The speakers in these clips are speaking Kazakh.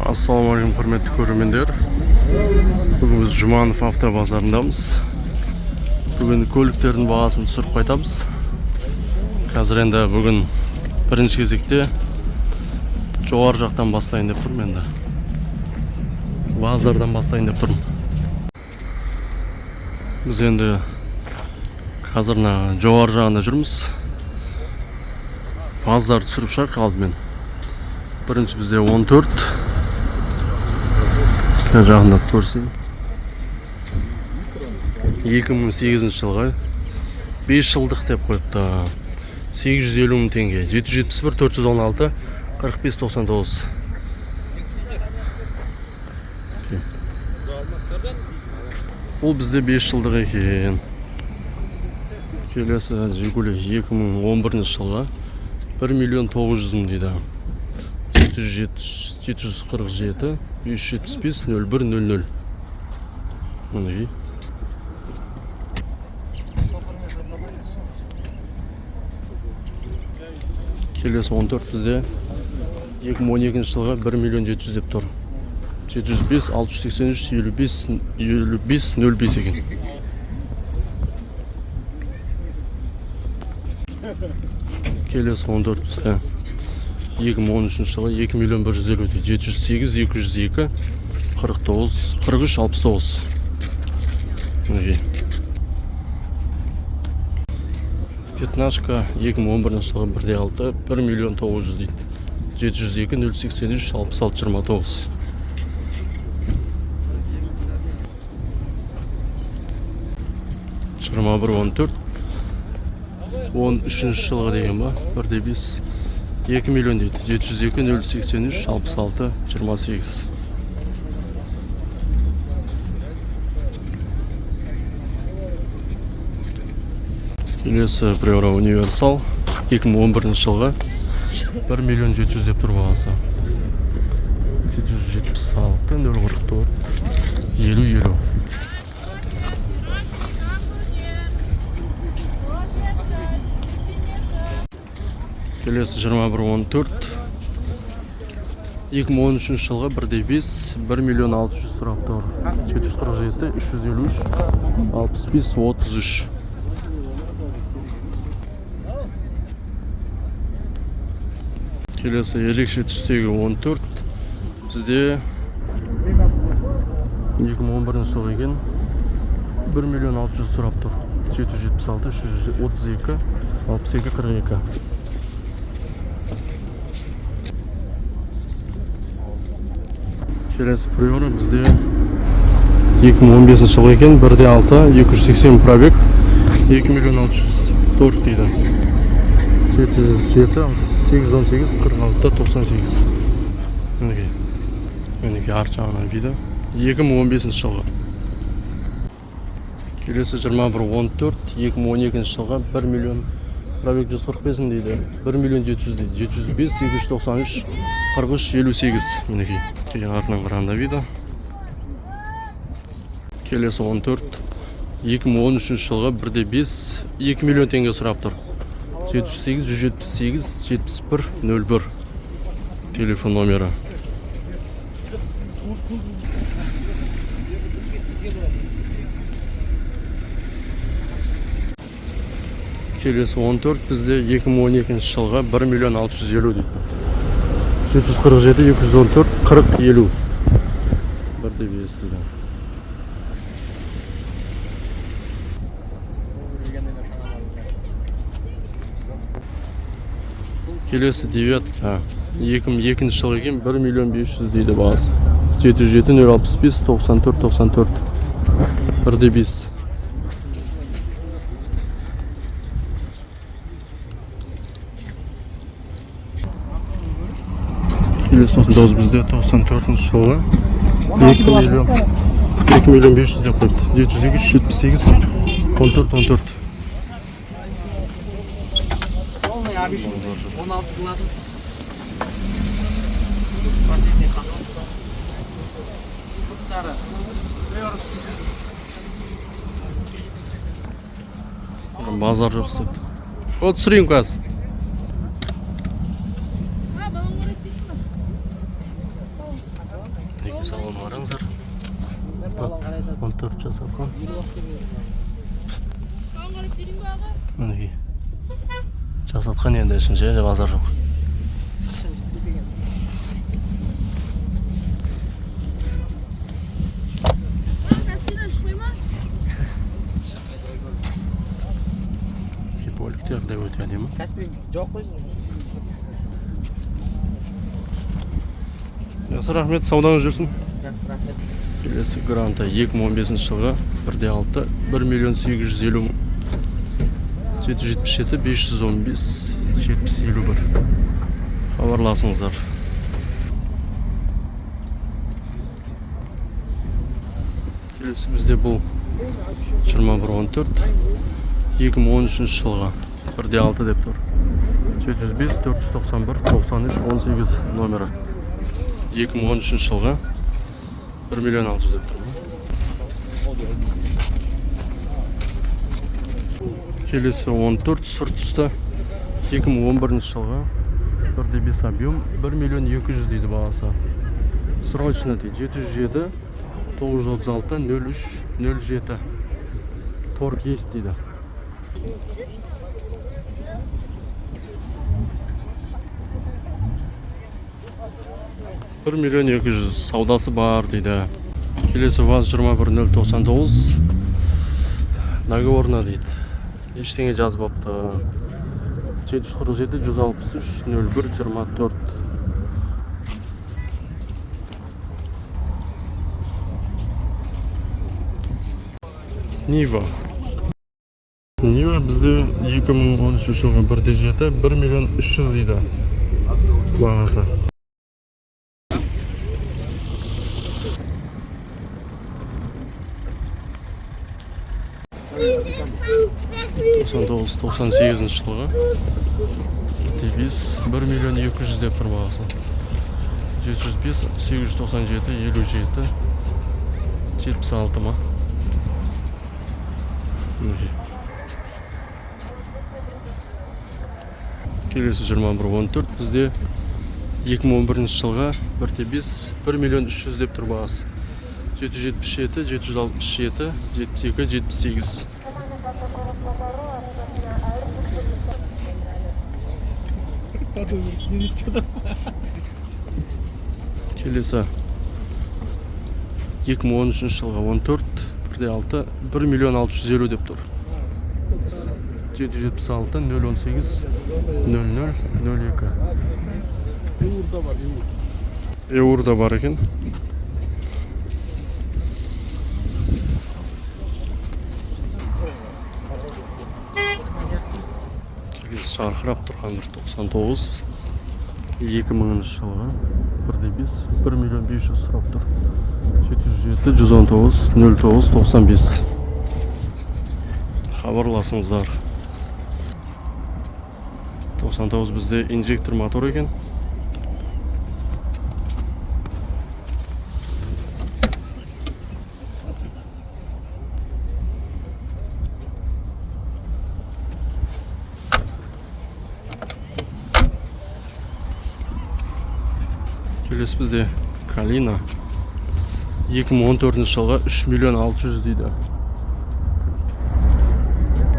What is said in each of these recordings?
Ассалаумағалейкум, құрметті көрермендер. Бүгін біз Жұманов автобазарындамыз. Бүгін көліктердің бағасын түсіріп қайтамыз. Қазір енді бүгін бірінші кезекте жоғары жақтан бастайын деп тұрмын енді. ВАЗдардан бастайын деп тұрмын. Біз енді қазір мына жоғары жағында жүрміз. ВАЗдарды түсіріп шығайық алдымен. Бірінші бізде 14. Жақындап көрсең. 2008 жылғы 5 жылдық деп қойыпты. 850 мың теңге. 771 416 45 99. Бұл бізде 5 жылдық екен. Келесі Жигули 2011 жылғы 1 миллион 900 мың дейді. 747 575 01 00. Мінекей. Келесі 14 бізде 2012 жылғы 1 миллион 700 деп тұр. 705 683 55 55 05 екен. Келесі 14 бізде 2013 жылы 2 миллион 150 дейді. 708 202 49 43 69. Мінекей. Пятнашка 2011 жылғы 1,6 1 миллион 900 дейді. 702 083 66 29. 21 14 13 жылғы деген ба? 1,5 2 миллион дейді. 702 083 66 28. Келесі Приора Универсал 2011 жылғы 1 миллион 700 деп тұр бағасы. 776 044 50 50. Келесі 21 14 2013 жылғы 1,5 1 миллион 600 сұрап тұр. 747 353 65 33. Келесі ерекше түстегі 14 бізде 2011 жылғы екен. 1 миллион 600 сұрап тұр. 776 332 62 42. Келесі Приора бізде 2015 жылғы екен. 1,6 280 пробег 2 миллион 604 дейді. 707 818 46 98. Мінекей. Мінекей арт жағынан видео. 2015 жылғы. Келесі 21 14 2012 жылғы 1 миллион пробег 145 мың дейді. 1 миллион 700 дейді. 705 893 43 58. Мінекей. Кейін артынан қарағанда видео. Келесі 14 2013 жылғы 1,5 2 миллион теңге сұрап тұр. 708 178 71 01 телефон номері. Келесі 14 бізде 2012 жылғы 1 миллион 650 дейді. 747 214 40 50. 1,5 дейді. Келесі девятка 2002 жылғы екен, 1 миллион 500 дейді бағасы. 707 065 94 94 1,5. Келесі 99 бізде 94 жылғы 2 миллион 2 миллион 500 деп қойыпты. 702 378 14 14. Полный обещан. 16 қылатын. Спортивный ходок. Супорттары. Приоровский. Базар жоқ істепті. О, түсірейін қазір. Ha, balon öğrettik mi? Салон қараңыздар. 14 жасатқан. Мінекей. Жасатқан енді үшінші де базар жоқ. Каспийдан шықпай ма? Көліктер де өте әдемі. Каспий жоқ қой. Жақсы, рахмет, саудаңыз жүрсін. Жақсы, рахмет. Келесі Гранта 2015 жылғы 1.6 1 миллион 850 мың. 777 515 70 51. Хабарласыңыздар. Келесі бізде бұл 2114 2013 жылғы 1.6 деп тұр. 705 491 93 18 номері. 2013 жылғы 1 миллион 600 деп тұр ма? Келесі 14 сұр түсті 2011 жылғы 1.5 объем 1 миллион 200 дейді бағасы. Срочно дейді, 707 936 03 07. Торг есть дейді. 1 миллион 200, саудасы бар дейді. Келесі ВАЗ 21099, договорно дейді. Ештеңе жазбапты. 747 163 01 24. Нива. Нива бізде 2013 жылғы 1.7, 1 миллион 300 дейді бағасы. 99, 98 жылғы 5, 1 миллион 200 деп тұр бағасы. 705 897 57 76 ма? Мінекей. Келесі 21 14 бізде 2011 жылғы 1.5, 1 миллион 300 деп тұр бағасы. 777 767 72 78. Подумай, что там. Келесі 2013 жылғы 14 1.6, 1 миллион 650 деп тұр. 776 018 00 02. Юрда бар, юр. Еур да бар екен. Келесі жарқырап тұрған бір 99 2000 жылғы 1.5, 1 миллион 500 сұрап тұр. 707 119 09 95, хабарласыңыздар. 99 бізде инжектор мотор екен. Келесі бізде Калина 2014 жылғы 3 миллион 600 дейді.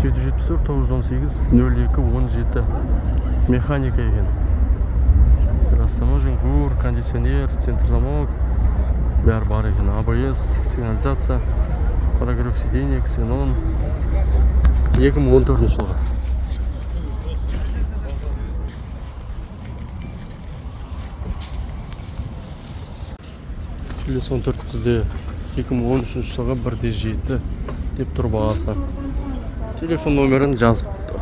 774 918 02 17. Механика екен. Растаможен, ГУР, кондиционер, центр замок, бәрі бар екен. АБС, сигнализация, подогрев сиденья, ксенон. 2014 жылғы. Келесі 14 бізде 2013 жылғы 1.7 деп тұр бағасы. Телефон номерін жазыпты.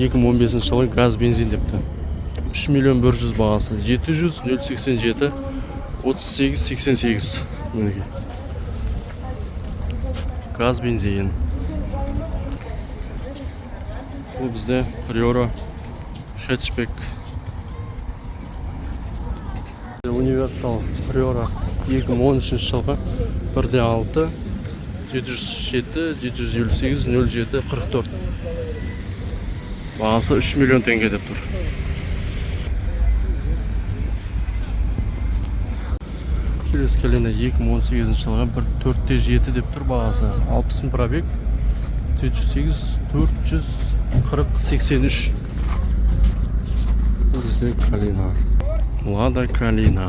2015 жылы газ бензин депті. 3 миллион 100 бағасы. 700 087 38 88. Мінекей. Газ бензин. Бұл бізде Приора хэтчбек. Универсал Приора 2013 жылғы 1.6, 707 758 07 44, бағасы 3 миллион теңге деп тұр. Келесі Калина 2018 жылғы 1,4,7 деп тұр бағасы. 60 мың пробег. 708 440 83. Бұл бізде Калина. Лада Калина.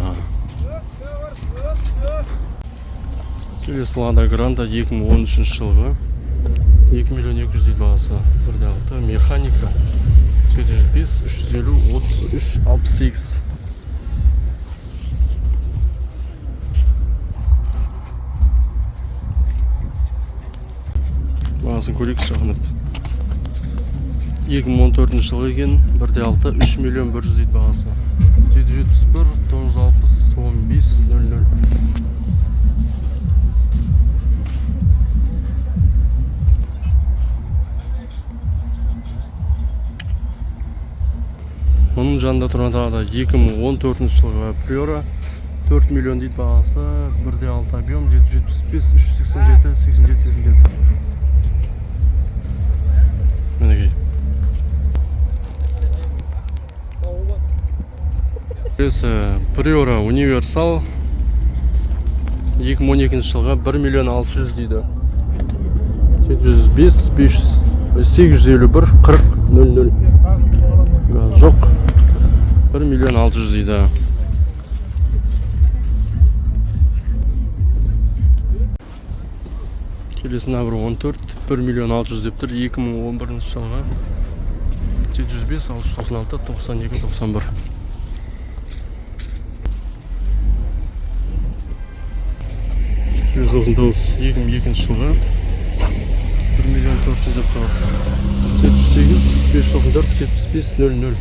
Келесі Лада Гранта 2013 жылғы. 2 миллион 200 дейді бағасы. 1,6 механика. 705 350 33 68. Бағасын көрейік жақындап. 2014 жылғы екен, 1,6 3 миллион 100 дейді бағасы. 771 960 15 00. Мұның жанында тұрған тағы да 2014 жылғы Приора 4 миллион дейді бағасы, 1,6 объем, 775 387 87 87. Мінекей. Келесі Приора Универсал 2012 жылғы 1 миллион 600 дейді. 705 500 851 40 00. Газ жоқ. 1 миллион 600 дейді. Келесі набір 14 1 миллион 600 деп тұр 2011 жылғы 705 696 92 91. 199 2002 жылғы 1 миллион 400 деп тұр. 708 594 75 00.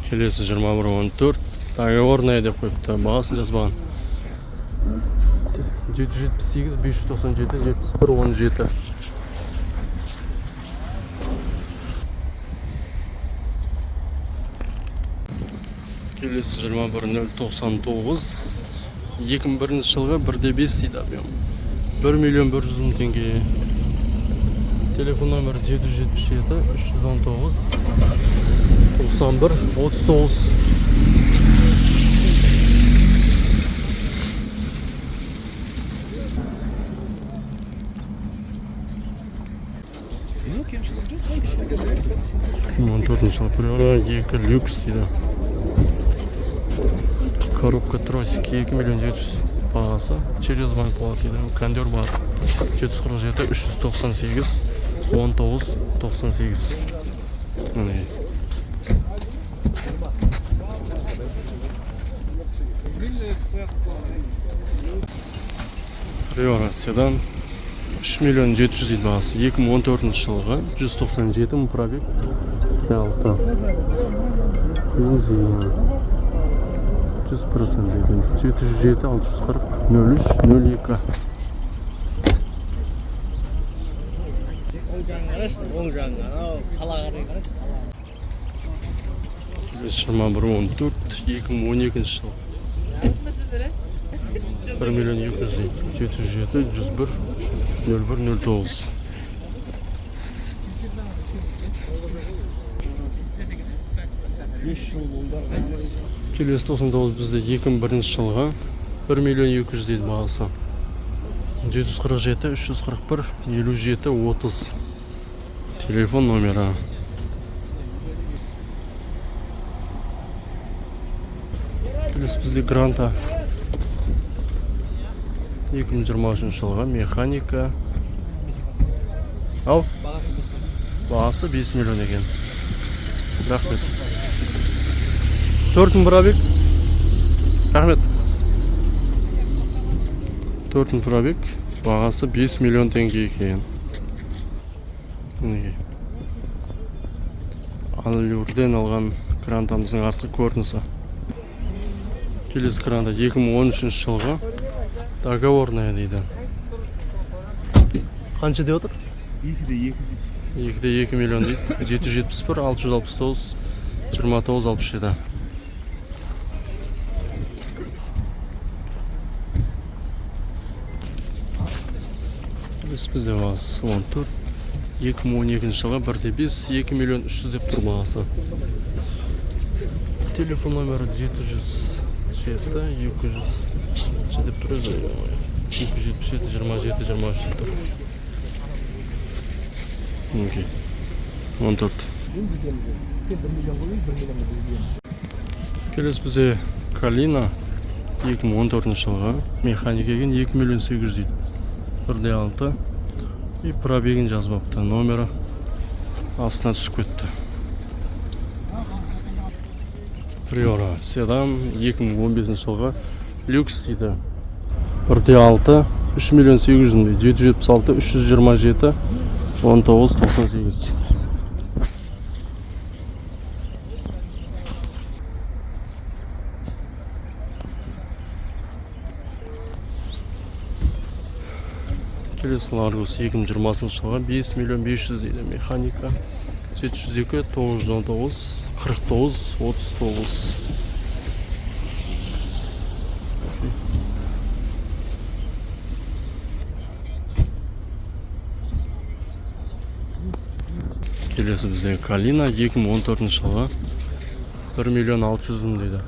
Келесі 21.14 договорная деп қойыпты, бағасын жазбаған. 778 597 71 17. Келесі 21099 2001 жылғы 1,5 дейді объем. 1 миллион 100 мың теңге. Телефон номері 777 319 91 39. 2014 жылы Приора 2 люкс дейді. Коробка тросик 2 миллион 700 бағасы. Через банк болады дейді. Кондер бар. 747 398 19 98. Міне. Приора седан 3 миллион 700 дейді бағасы. 2014 жылғы 197 мың пробег. 6. Бензин. 100% екен. 707 640 03 02. Оң жағын қарашы, оң жағын, анау қалаға қарай қарашы. 21 14 2012 жыл. 1 миллион 200 дейді. 707 101 01 09. Келесі 99 бізде 2001 жылғы 1 миллион 200 дейді бағасы. 747 341 57 30. Телефон номері. Келесі бізде Гранта 2023 жылғы механика. Ау? Бағасы 5 миллион екен. Рахмет. 4 мың пробег. Рахмет. 4 мың пробег. Бағасы 5 миллион теңге екен. Мінекей. Аллюрден алған грантамыздың артқы көрінісі. Келесі гранта 2013 жылғы договорная дейді. Қанша деп отыр? 2 де 2. 2,2 миллион дейді. 771 669 29 67. Біз бізде бағасы 14 2012 жылғы 1,5, 2 миллион 300 деп тұр бағасы. Телефон номері 707 200 деп тұр өзі. 277 27 23 деп тұр. Мінекей. 14. Келесі бізде Калина 2014 жылғы, механика екен, 2 миллион 800 дейді. 1,6 и пробегін жазбапты, номері астына түсіп кетті. Приора седан 2015 жылғы, люкс дейді. 1,6, 3 миллион 800 мың дейді. 776 327 19 98. Келесі Ларгус 2020 жылғы, 5 миллион 500 дейді, механика. 702 919 49 39. Окей. Келесі бізде Калина 2014 жылғы, 1 миллион 600 мың дейді.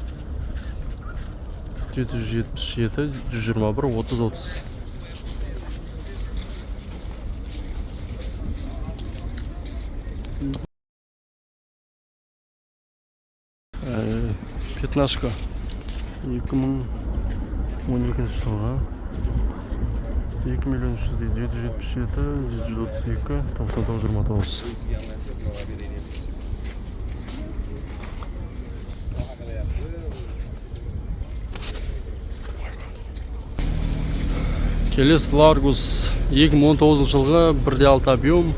777 121 30 30. Пятнашка 2012 жылғы, 2 миллион 300 дейді. 777 732 99 29. Келесі Ларгус 2019 жылғы, 1,6 объем,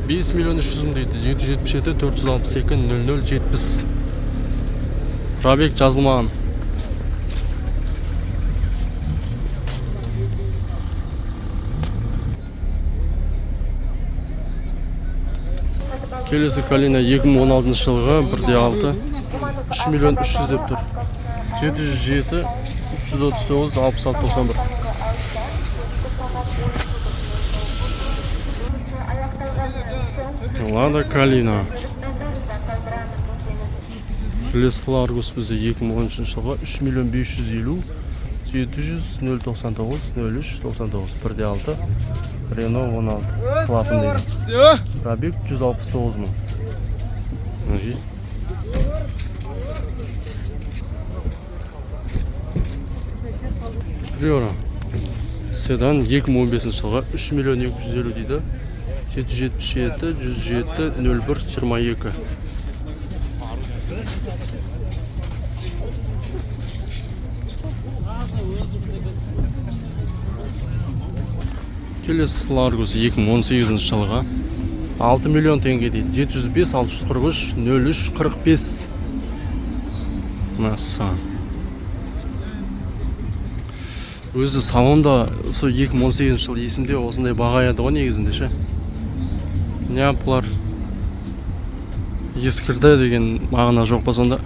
5 миллион 300 мың дейді. 777 462 00 70. Пробег жазылмаған. Келесі Калина 2016 жылғы, 1,6, 3 миллион 300 деп тұр. 707 339 66 91. Лада Калина. Келесі Ларгус бізде 2013 жылғы, 3 миллион 550, 700 099 03 99, 1,6, Рено 16 клапан дейді. Пробег 169 мың. Мінекей. Приора седан 2015 жылғы, 3 миллион 250 дейді. 777 107 01 22. Келесі Ларгус 2018 жылғы, 6 миллион теңге дейді. 705 643 03 45. Мәссаған. Өзі салонда сол 2018 жыл есімде, осындай баға еді ғой негізінде ше. Неғып бұлар ескірді деген мағына жоқ па сонда?